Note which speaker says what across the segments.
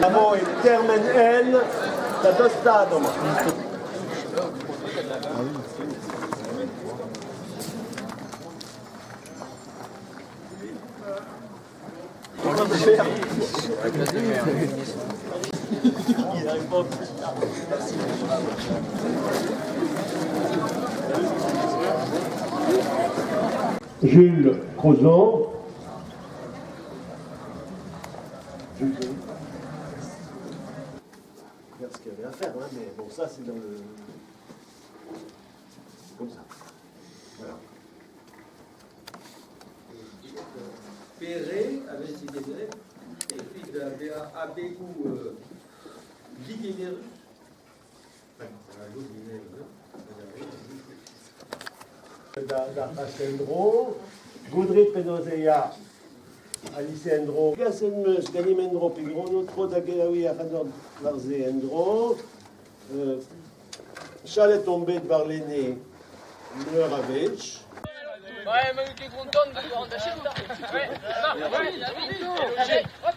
Speaker 1: Amañ e termen N da dostaat amañ. Jules Crozon. Regarde ce qu'il y avait à faire, hein, mais bon, ça c'est dans le. C'est comme ça. Voilà.
Speaker 2: Pere a vez degemeret evit da vezañ abegoù digemerus.
Speaker 1: Da c'has en-dro, goudrit penaos e ya al lise en-dro. Kaset 'm eus ganimp en-dro peogwir tro da gelaouiñ ac'hanoc'h war-se en-dro. Chalet on bet warlene meur a wech.
Speaker 3: Ouais, mais t'es content de rendre la chaîne, Ouais, ouais, hop.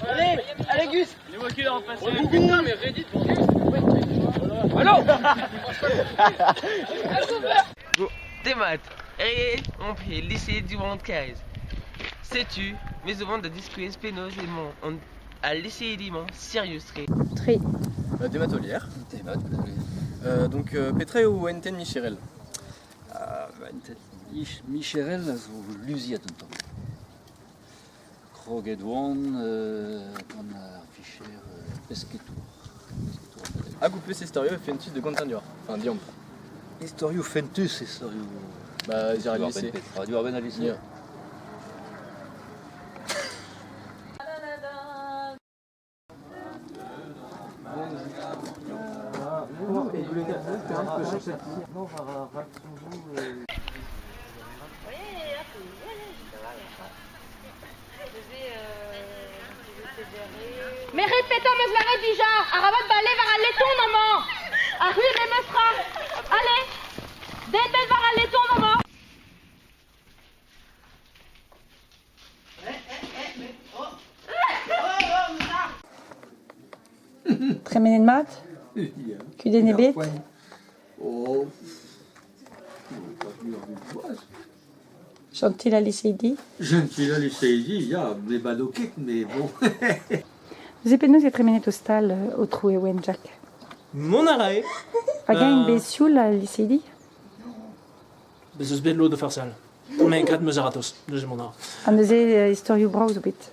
Speaker 3: Allez, allez Gus. Putain, mais Reddit pour Gus. Allô.
Speaker 4: Demat, e omp e lise Diwan Karaez. Setu, me zo vont da diskouez penaos emañ an al liseidi-mañ sirius-tre.
Speaker 5: Tre.
Speaker 6: Demat Olier.
Speaker 7: Demat,
Speaker 6: Donc petra eo hentenn micherel?
Speaker 7: Hentenn micherel a zo luziet un tamm. Kroget oan gant ar vicher pesketour.
Speaker 6: Hag ho peus istorioù fentus de Quentin Dior? Enfin, diamp.
Speaker 7: Istorioù fentus, istorioù...
Speaker 6: Bah, diwar al lycée.
Speaker 7: Diwar-benn al lycée.
Speaker 6: Yeah.
Speaker 8: Mais répète meus lâret dija, arabat bale war al leton amañ. Ar c'hwi memes tra. Allez, den bet war al leton amañ.
Speaker 5: Tremenet mat? Kudenn ebet?
Speaker 2: Oh.
Speaker 5: Gentil al liseidi?
Speaker 2: Gentil al liseidi, ya, ne bado ket, mais bon.
Speaker 5: Neuze penaos eo tremenet ho stal, aotrou Ewen Jack?
Speaker 9: Mont a rae.
Speaker 5: Hag eñ bet sioul al liseidi?
Speaker 9: Bez eus bet lod o farsal. Mais graet 'm eus a-ratozh, neuze mont a ra.
Speaker 5: Ha neuze istorioù brav zo bet?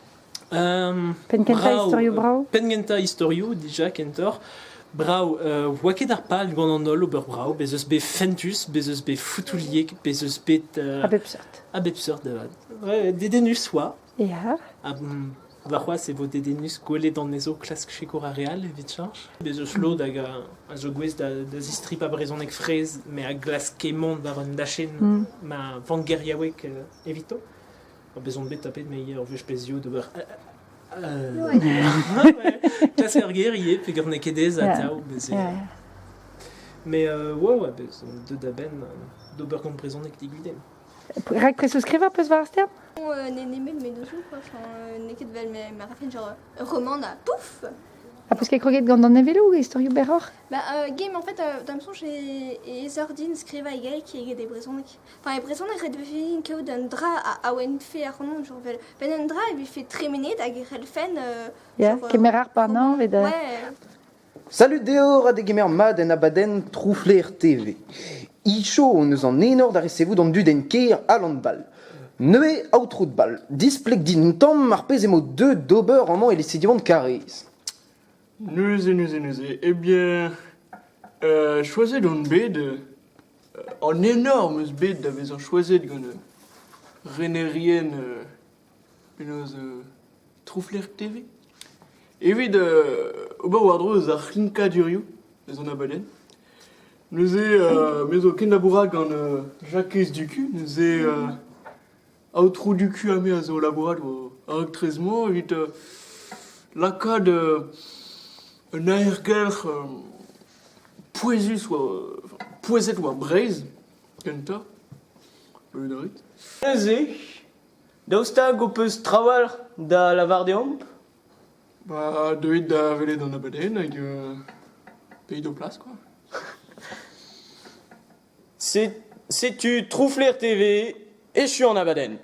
Speaker 5: Penn-kentañ istorioù brav?
Speaker 9: Penn-kentañ istorioù dija kentoc'h. Brav, oa ket ar pal gant an holl ober brav, bez eus bet fentus, bez eus bet foutouliek, bez eus bet...
Speaker 5: A bep seurt.
Speaker 9: A bep seurt da vat. Ouais, dedennus oa.
Speaker 5: Ya.
Speaker 9: Ha warc'hoazh e vo dedennus gwelet anezho klask sikour ar re all evit cheñch. Bez eus lod hag a zo gouest da zistripañ brezhoneg fraezh, met a glaske mont war un dachenn ma vank geriaoueg evito. Bez on bet tapet me ivez ur wech pezhioù d'ober klask ar ger ivez peogwir n'eo ket aes atav bez Mais ouais, ouais, bez on deut da benn d'ober gant brezhoneg digudenn.
Speaker 5: Raktres o skrivañ peus war ar stern?
Speaker 10: N'eo nemet mennozhioù quoi, enfin n'eo ket 'vel ma rafen genre ur romant ha pouf!
Speaker 5: Ha peus ket kroget gant an eveloù, istorioù berroc'h?
Speaker 10: Bah game en fait d'am soñj e aesoc'h din skrivañ e galleg eget e brezhoneg. Enfin e brezhoneg ret e vefe din kaout un dra a awenfe ac'hanon genre 'vel benn un dra e vefe tremenet hag e c'hellfen
Speaker 5: Ya,
Speaker 10: genre
Speaker 5: kemer ar parnañ evit
Speaker 10: ouais.
Speaker 11: Salud deoc'h ha degemer mat en abadenn Troufler TV. Icho hon eus an enor da resevout an dudenn kêr Alan Ball. Neuze, aotrou de Ball, displeg din un tamm ar pezh emañ deuet d'ober amañ e lise Diwan Karaez.
Speaker 12: Neuze, neuze, neuze, eh bien, choazet on bet, an enor 'm eus bet da vezañ choazet gant renerien penaos Troufler TV evit ober war-dro eus ar c'hinkadurioù eus an abadenn. Neuze me zo kenlabourat gant Jakez Ducu, neuze aotrou Ducu ha me a zo o labourat war ar raktres-mañ evit lakaat un aergelc'h pouezus war. Pouezet war Breizh kentañ, gwelet a rit.
Speaker 13: Neuze, daoust hag ho peus trawalc'h da lavar deomp?
Speaker 12: Ba, deuit da welet an abadenn hag peit ho plas quoi.
Speaker 13: Setu Troufler TV, echu an abadenn.